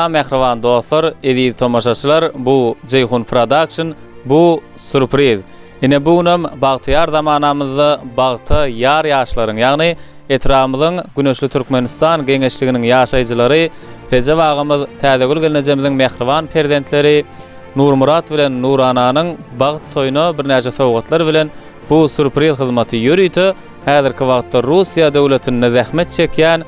Salam mähriban dostlar, eziz tomaşaçylar, bu Jeýhun Production, bu sürpriz. Ine bu günem bagtyýar zamanamyzda bagta ýar ýaşlaryň, ýagny etrabymyzyň Güneşli Türkmenistan geňeşliginiň ýaşaýjylary Rejep agamyz, Täzegül gelnejemiziň mähriban perzentleri Nurmyrat bilen Nurananyň bagt toýuna birnäçe sowgatlar bilen bu sürpriz hyzmaty ýörite häzirki wagtda Russiýa döwletinde zähmet çekýän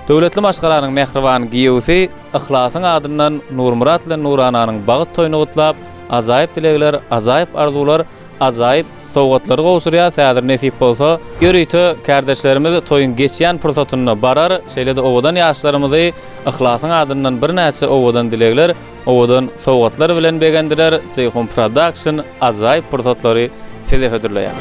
Döwletli maşgalanyň mähriban giýewsi Yhlasyň adyndan Nurmyrat bilen Nurananyň bagt toýuny gutlap, ajaýyp dilegler, ajaýyp arzuwlar, ajaýyp sowgatlary gowşurýas. Häzir nesip bolsa, ýörite kärdeşlerimiz toýuň geçýän pursatynda barar, şeýle-de owadan ýaşlarymyzy Yhlasyň adyndan birnäçe owadan dilegler, owadan sowgatlar bilen begendirer. Jeýhun Production ajaýyp pursatlary size hödürleýär.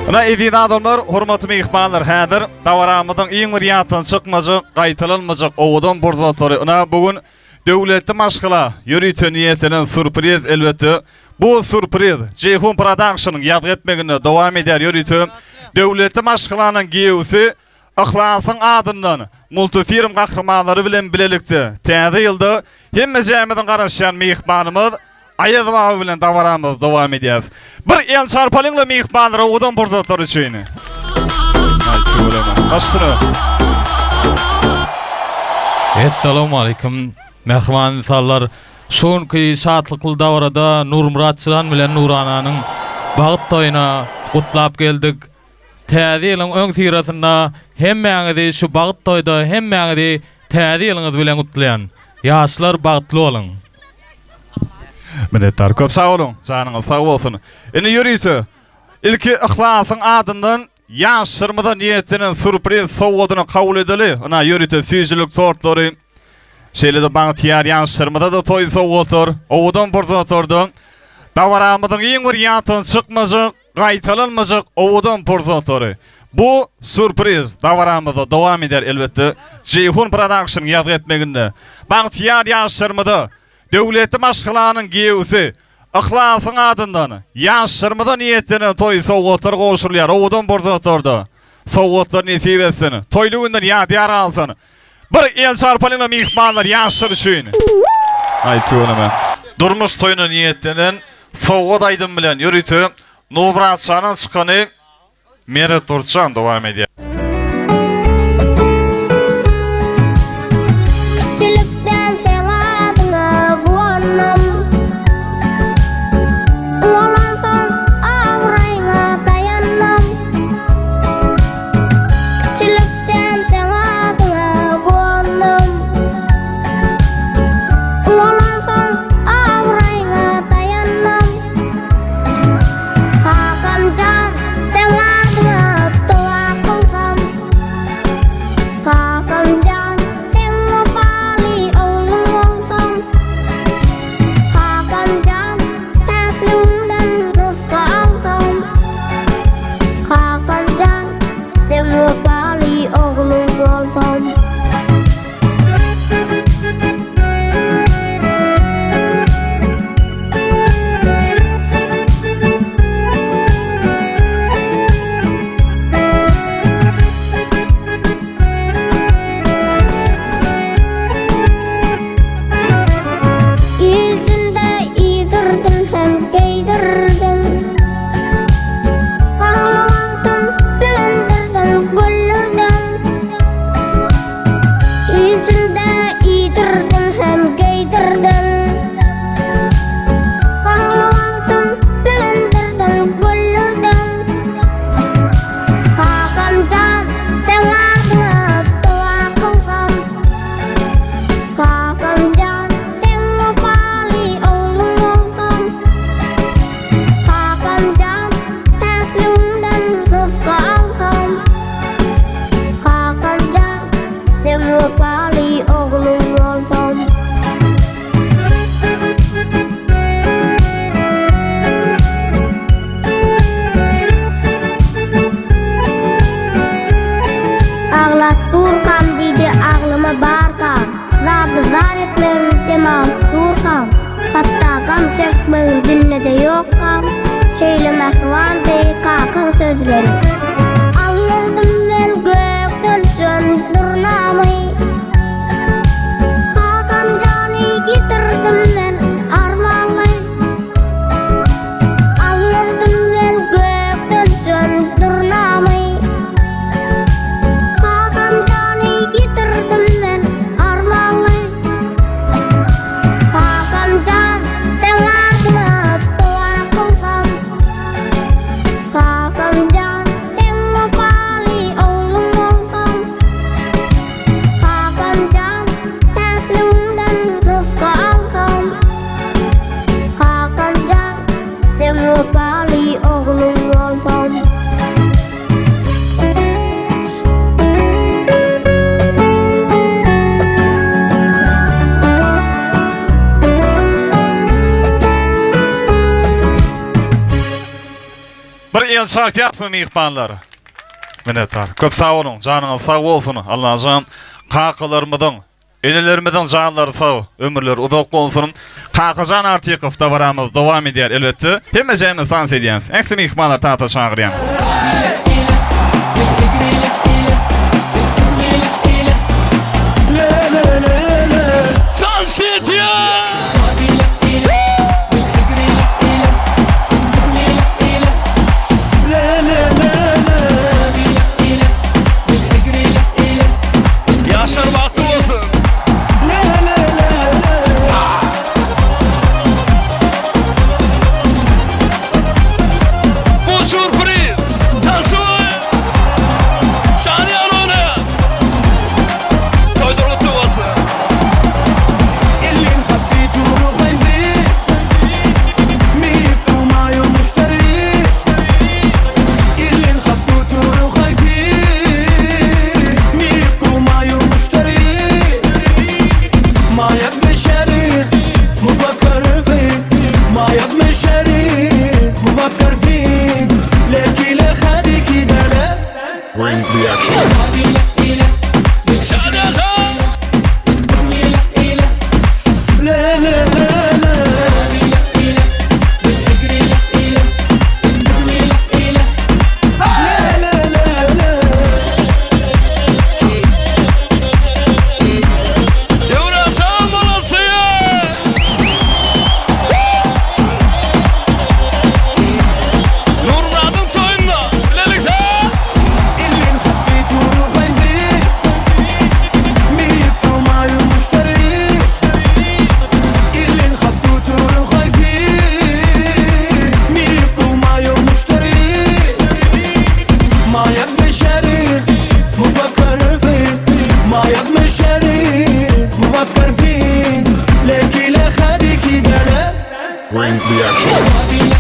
Ynha eziz adamlar, hormatly myhmanlar, häzir dabaramyzyň iň bir ýatdan çykmajak, gaýtalanmajak owadan pursatlary, ynha bu gün döwletli maşgala ýörite niýetlenen sürpriz, elbetde, bu sürpriz Jeýhun Production-yň ýazgy etmeginde dowam edýär, ýörite döwletli maşgalanyň giýewsi Yhlasyň adyndan multifilm gahrymanlary bilen bilelikde Täze ýylda hemmejämiziň garaşýan myhmanymyz Aýaz baba bilen dabaramyzy dowam edýäris. Bir el çarpalyňla myhmanlara owadan pursatlar üçin. Aý tüweleme. Başsyna. Essalawmaleýkim mähriban ynsanlar. Şu günki şatlykly dabarada Nurmyrat jan bilen Nurananyň bagt toýuna gutlap geldik. Täze ýylyň öňüsyrasynda hemmäňizi şu bagt toýda hemmäňizi täze ýylyňyz bilen gutlaýan. Ýaşlar bagtly boluň. Minnetdar köp sag boluň janyňyz sag bolsun. Indi ýörite ilki Yhlasyň adyndan ýaşlarymyza niýetlenen surpriz sowgadyny kabul edeli. Ynha ýörite süýjülik tortlary şeýle-de bagtyýar ýaşlarymyza-da toý sowgatlar owadan pursatlarda dabaramyzyň iň bir ýatdan çykmajak Gaýtalanmajak owadan pursatlary. Bu sýurpriz dabaramyzda dowam eder elbetde Jeýhun Production ýazgy etmeginde. Bagtyýar ýaşlarymyza Döwletli maşgalanyň giýewsi Yhlasyň adyndan ýaşlarymyza niýetlenen toý sowgatlar gowşurylýar owadan pursatlarda. Sowgatlar nesip etsin. Toýly günden ýadygär galsyn. Bir el çarpalyňla myhmanlar ýaşlar üçin. Aý tüweleme. Durmuş toýuna niýetlenen sowgat aýdym bilen ýörite Nurmyratjanyň çykany Meret Durçan dowam edýär. Kiçilikden seň adyňa guwandym. Ulalansoň abraýyňa daýandym. Kiçilikden seň adyňa guwandym. Ulalansoň abraýyňa daýandym. Kakamjan, seň adyňa doga kylsam. Çekmegin dünnede ýokkam, Şeýle mähribandy kakaň sözleri. Aldyrdym men gökden uçan durnamy, Kakam jany ýitirdim men armanly. Aldyrdym men gökden uçan durnamy, Kakam jany ýitirdim men armanly. Kakam jan, seň adyňa doga kylsam, Kakam jan, seň wepaly ogluň bolsam, Kakam jan, päkligiňden rysgy alsam, Kakam jan, seň wepaly ogluň bolsam. Bir el çarpýasmy myhmanlar? Minnetdar. Köp sag boluň. Janyňyz sag bolsun. Allajan kakalarymyzyň Enelerimiziň janlary sag, ömürleri uzak bolsun. Kakajan Artykow dabaramyz dowam edýär elbetde. Hemmejämiz tans edýäs. Ähli myhmanlary tansa çagyrýan. Tans edýän! Ýaşlar bagtly bolsun! Bu sürpriz! Tansa Şanyýar ony! Toýlar gutly bolsun! Döwran sag bolasy! Nurmyradyň toýunda bilelikde! Bring the action.